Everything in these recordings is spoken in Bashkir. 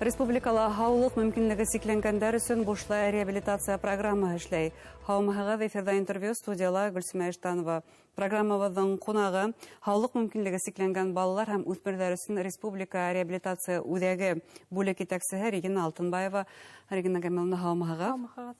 Республикала һаулыҡ мөмкинлеге сикләнгәндәр өсөн бушлай реабилитация программаһы эшләй. Һаумыһығыҙ, эфирҙа интервью, студияла Гөлсимә Иштанова. Программабыҙҙың ҡунағы һаулыҡ мөмкинлеге сикләнгән балалар һәм үҫмерҙәр өсөн республика реабилитация үҙәге бүлек етәксеһе Регина Алтынбаева. Регина Гамиловна, һаумыһығыҙ. Һаумыһығыҙ.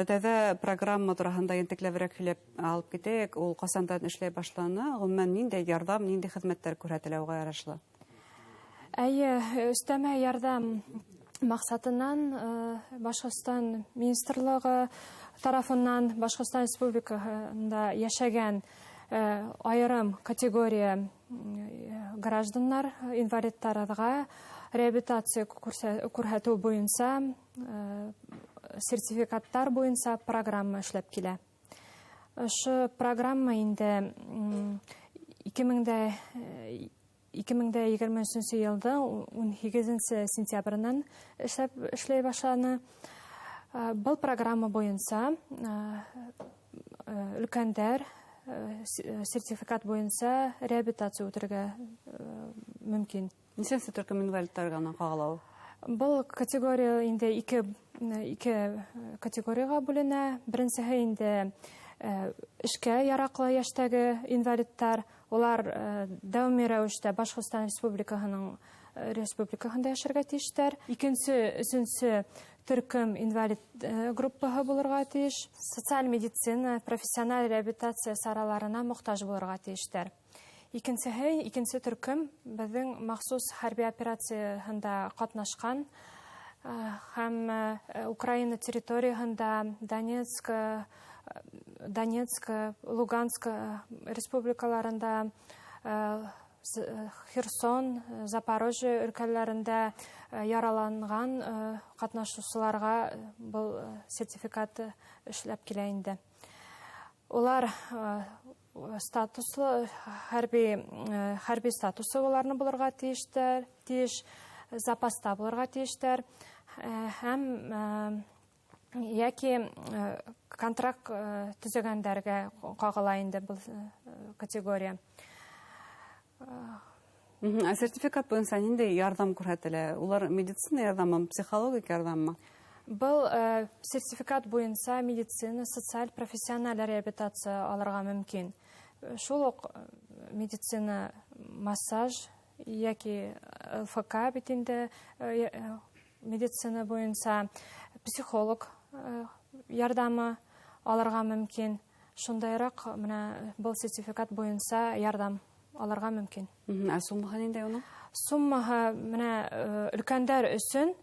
Тәүҙә программа тураһында ентекләберәк һөйләп алып китәйек. Ул ҡасандан эшләй башланы? Ғөмүмән, ниндәй ярҙам, ниндәй хеҙмәттәр күрһәтелә уға ярашлы? Эйе, өҫтәмә ярҙам маҡсатынан Башҡортостан Министрлығы тарафынан Башҡортостан Республикаһында йәшәгән айырым категория гражданнар, инвалидтарға реабилитация күрһәтеү буйынса сертификаттар буйынса программа эшләп килә. Ошо программа инде 2023 йылдың 18 сентябренән эшләй башланы. Был программа буйынса өлкәндәр сертификат буйынса реабилитация үтергә мөмкин. Нисәнсе төркөм инвалидтарға ғына ҡағыла ул? Был категория инде ике категорияға бүленә. Беренсеһе инде эшкә яраҡлы йәштәге инвалидтар. Улар дауами рәүештә Башҡортостан республикаһында йәшәргә тейештәр. Икенсе, өсөнсө төркөм инвалид группаһы булырға тейеш. Социаль медицина, профессиональ реабилитация сараларына мохтаж булырға тейештәр. Икенсеһе, икенсе төркөм беҙҙең махсус хәрби операцияһында ҡатнашҡан һәм Украина территорияһында Донецк, Луганск республикаларында, Херсон, Запорожье өлкәләрендә яраланған ҡатнашыусыларға был сертификат эшләп килә инде. Улар статуслы, хәрби статусы уларны булырға тейештәр, тейеш, запаста булырға тейештәр, һәм йәки контракт төҙөгәндәргә ҡағыла инде был категория. Ә сертификат буйынса ниндәй ярҙам күрһәтелә? Улар медицина ярҙамы, психологик ярҙаммы? Был сертификат буйынса медицина, социаль, профессиональ реабилитация алырға мөмкин. Шул уҡ медицина, массаж йәки ЛФК бит инде медицина буйынса психолог ярҙамы алырға мөмкин. Шундайыраҡ бына был сертификат буйынса ярҙам алырға мөмкин. Ә суммаһы ниндәй уның? Суммаһы бына өлкәндәр өсөн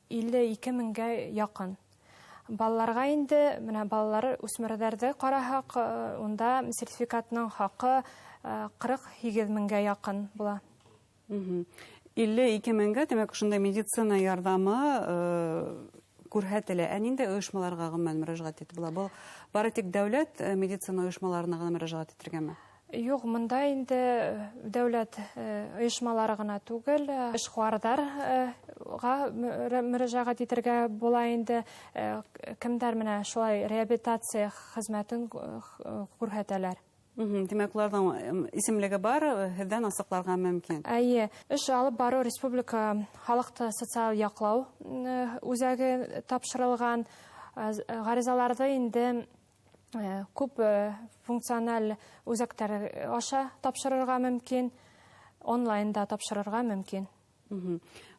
52 меңгә яҡын. Балаларға инде, бына балалар, үҫмерҙәрҙе ҡараһаҡ, унда сертификатның хаҡы 48 меңгә яҡын була. 52 меңгә, тимәк, ошондай медицина ярҙамы күрһәтелә. Ә ниндәй ойошмаларға ғөмүмән мөрәжәғәт итеп була? Был бары тик дәүләт медицина ойошмаларына ғына мөрәжәғәт итергәме? Юҡ, мында инде дәүләт ойошмалары ғына түгел, эшҡыуарҙарға мөрәжәғәт итергә була инде. Кемдәр менә шулай реабилитация хеҙмәтен күрһәтәләр. Тимәк, уларҙың исемлеге бар, һеҙҙән асыҡларға мөмкин. Эйе, эш алып барыу республика халыҡты социаль яҡлау үҙәге тапшырылған. Ғаризаларҙы инде күп функциональ үҙәктәр аша тапшырырға мөмкин, онлайн да тапшырырға мөмкин.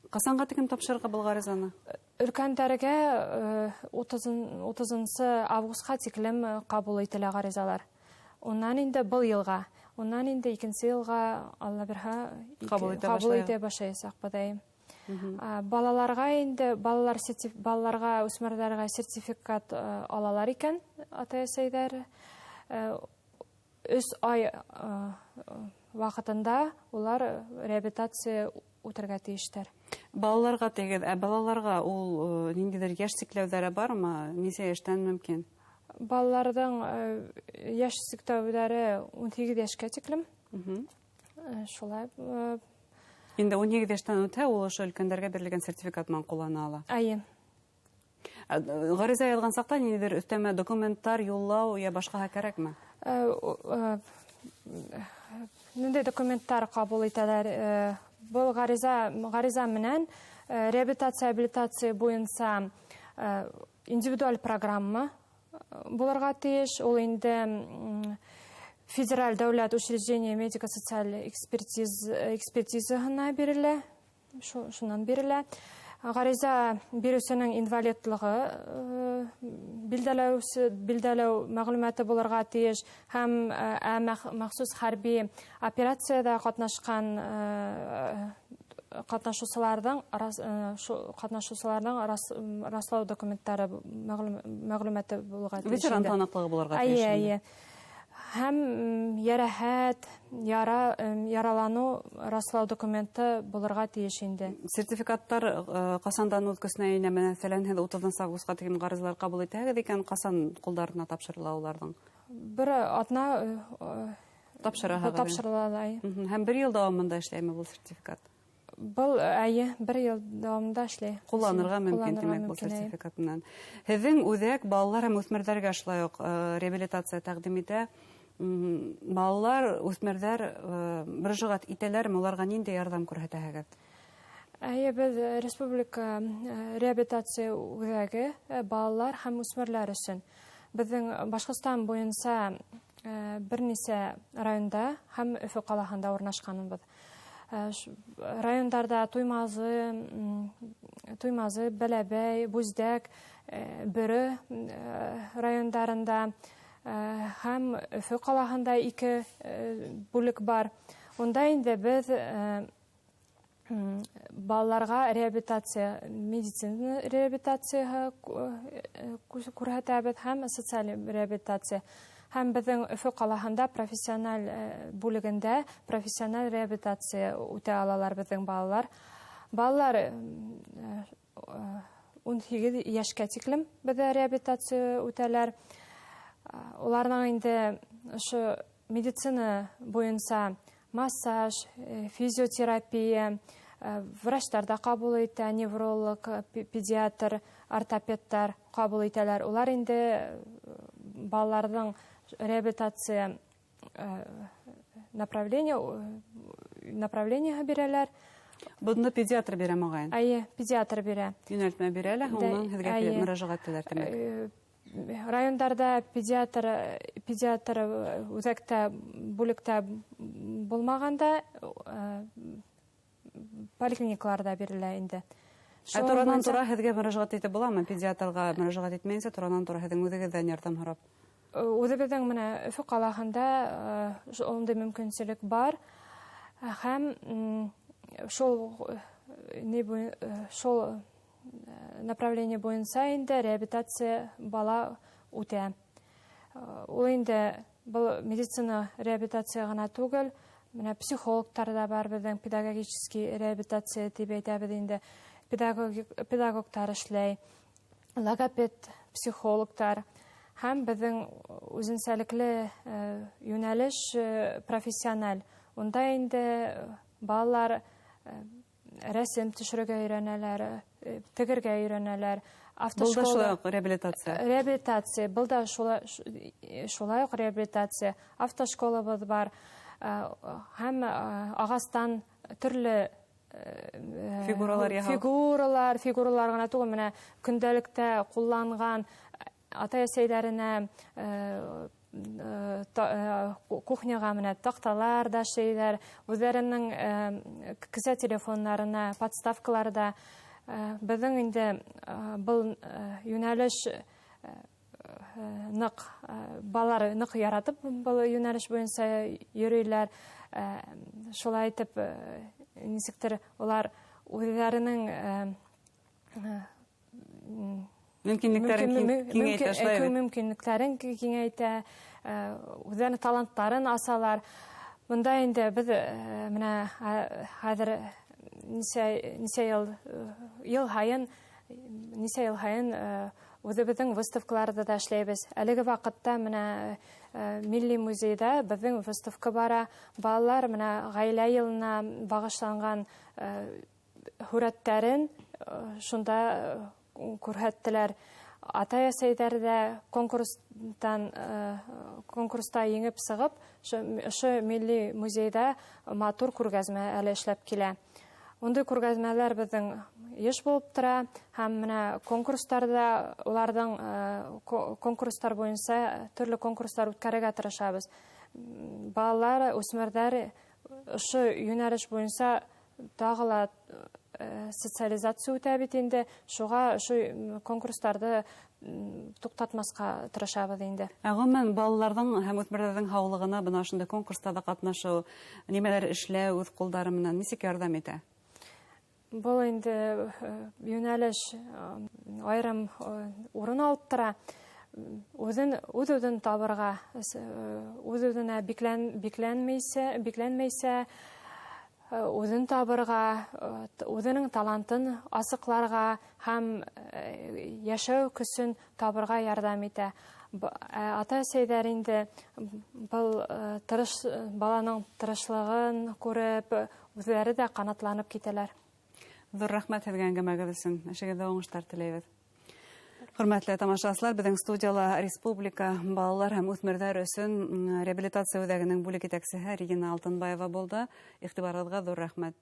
Ҡасанға тиклем тапшырырға был ғаризаны? Өлкәндәргә утыҙынсы августҡа тиклем ҡабул ителә ғаризалар. Унан инде был йылға, унан инде икенсе йылға, Алла бирһә, Ҡабул итә ҡабул башлайыҡ. итә башлаясаҡбыҙ, әйе. Балаларға инде, балалар балаларға, үҫмерҙәргә сертификат алалар икән ата-әсәйҙәр. 3 ай ваҡытында улар реабилитация үтергә тейештәр. Балаларға тигеҙ, ә балаларға ул ниндәйҙер йәш сикләүҙәре бармы? Нисә йәштән мөмкин? Балаларҙың йәш сикләүҙәре 18 йәшкә тиклем. Шулай Инде 18 йәштән үтһә, ул ошо өлкәндәргә бирелгән сертификат менән ҡуллана ала. Эйе. Ғариза яҙған саҡта ниндәйҙер өҫтәмә документтар юллау я башҡаһы кәрәкме? Ниндәй документтар ҡабул итәләр? Был ғариза менән Реабилитация, абилитация буйынса индивидуаль программа булырға тейеш. Ул инде федераль дәүләт учреждение медико-социаль экспертизаһына бирелә, шунан бирелә. Ғариза биреүсенең инвалидлығы билдәләү мәғлүмәте булырға тейеш һәм махсус хәрби операцияда ҡатнашҡан ҡатнашыусыларҙың раслау документтары мәғлүмәте булырға тейеш. Ветеран таныҡлығы булырға тейеш. Эйе. Һәм йәрәхәт, яраланыу раслау документы булырға тейеш инде. Сертификаттар ҡасандан үҙ көсөнә инә? Мәҫәлән, һеҙ 30 августҡа тиклем ғаризалар ҡабул итәһегеҙ икән, ҡасан ҡулдарына тапшырыла уларҙың? Бер аҙна Тапшыраһығыҙ. Тапшырыла, эйе. Һәм бер йыл дауамында эшләйме был сертификат? Был, эйе, бер йыл дауамында эшләй. Ҡулланырға мөмкин, Ҡулланырға тимәк, был мөмкин, эйе. сертификат менән. Һеҙҙең үҙәк балалар һәм үҫмерҙәргә шулай уҡ реабилитация тәҡдим итә. Балалар, үҫмерҙәр мөрәжәғәт итәләрме? Уларға ниндәй ярҙам күрһәтәһегеҙ? Эйе, беҙ республика реабилитация үҙәге балалар һәм үҫмерләр өсөн. Беҙҙең Башҡортостан буйынса бер нисә районда һәм Өфө ҡалаһында урынлашҡанбыҙ. Райондарҙа Туймазы, Бәләбәй, Бүздәк, Бөрө райондарында һәм Өфө ҡалаһында 2 бүлек бар. Унда инде беҙ балаларға реабилитация, медицина реабилитацияһы күрһәтәбеҙ һәм социаль реабилитация. Һәм беҙҙең Өфө ҡалаһында профессиональ бүлегендә профессиональ реабилитация үтә алалар беҙҙең балалар. Балалар 18 йәшкә тиклем беҙҙә реабилитация үтәләр. Уларҙың инде ошо медицина буйынса массаж, физиотерапия, врачтар да ҡабул итә, невролог, педиатр, ортопедтар ҡабул итәләр. Улар инде балаларҙың реабилитация направление бирәләр. Бында педиатр бирә, мөғәйен? Эйе, педиатр бирә. Йүнәлтмә бирә лә, һуңынан һеҙгә Эйе. мөрәжәғәт итәләр, тимәк. Райондарҙа педиатр үҙәктә, бүлектә булмағанда поликлиникаларҙа бирелә инде. Ә туранан тура һеҙгә мөрәжәғәт итеп буламы? Педиатрға мөрәжәғәт итмәйенсә, туранан тура һеҙҙең үҙегеҙҙән ярҙам һорап? Үҙебеҙҙең менә Өфө ҡалаһында ундай мөмкинселек бар. Һәм шул направление буйынса инде реабилитация бала үтә. Ул инде был медицина реабилитация ғына түгел, менә психологтар да бар беҙҙең, педагогический реабилитация тип әйтәбеҙ инде. Педагогтар эшләй, логопед, психологтар. Һәм беҙҙең үҙенсәлекле йүнәлеш профессиональ. Унда инде балалар рәсем төшөрөргә өйрәнәләр, тегергә өйрәнәләр. Был да Автошкола шулай уҡ реабилитация. Реабилитация, был да шулай уҡ реабилитация. Автошколабыҙ бар. Һәм ағастан төрлө Фигуралар яһау. фигуралар ғына түгел, менә көндәлектә ҡулланған ата-әсәйләренә кухняға менә таҡталар да эшләйҙәр, үҙҙәренең кесә телефоннарына подставкалар да. Беҙҙең инде был йүнәлеш ныҡ балалар ныҡ яратып был йүнәлеш буйынса йөрөйләр. Шулай итеп нисектер улар үҙҙәренең Мөмкинлектәрен киңәйтә, шулай бит? Мөмкинлектәрен киңәйтә, үҙҙәренең таланттарын асалар. Бында инде беҙ менә хәҙер нисә йыл һайын, нисә йыл һайын үҙебеҙҙең выставкаларҙы да эшләйбеҙ. Әлеге ваҡытта менә Милли музейҙа беҙҙең выставка бара. Балалар менә ғаилә йылына бағышланған һүрәттәрен шунда күрһәттеләр. Атай-әсәйҙәр ҙә конкурста еңеп сығып, ошо Милли музейҙа матур күргәҙмә әле эшләп килә. Ундай күргәҙмәләр беҙҙең йыш булып тора, һәм менә конкурстарҙа уларҙың конкурстар буйынса төрлө конкурстар үткәрергә тырышабыҙ. Балалар, үҫмерҙәр ошо йүнәлеш буйынса тағы ла социализация үтә бит инде, шуға ошо конкурстарҙы туҡтатмаҫҡа тырышабыҙ инде. Ә ғөмүмән, балаларҙың һәм үҫмерҙәрҙең һаулығына бына ошондай конкурстарҙа ҡатнашыу, нимәләр эшләү үҙ ҡулдары менән нисек ярҙам итә? Был инде йүнәлеш айырым урын алып тора. Үҙ-үҙен табырға, үҙ-үҙенә бикләнмәйсә, үҙен табырға, үҙенең талантын асыҡларға һәм йәшәү көсөн табырға ярҙам итә. Ата-әсәйҙәр инде был баланың тырышлығын күреп, үҙҙәре дә ҡанатланып китәләр. Ҙур рәхмәт һеҙгә әңгәмәгеҙ өсөн. Эшегеҙҙә уңыштар теләйбеҙ. Хөрмәтле тамашасылар, беҙҙең студияла республика балалар һәм үҫмерҙәр өсөн реабилитация үҙәгенең бүлек етәксеһе Регина Алтынбаева булды. Иғтибарығыҙға ҙур рәхмәт.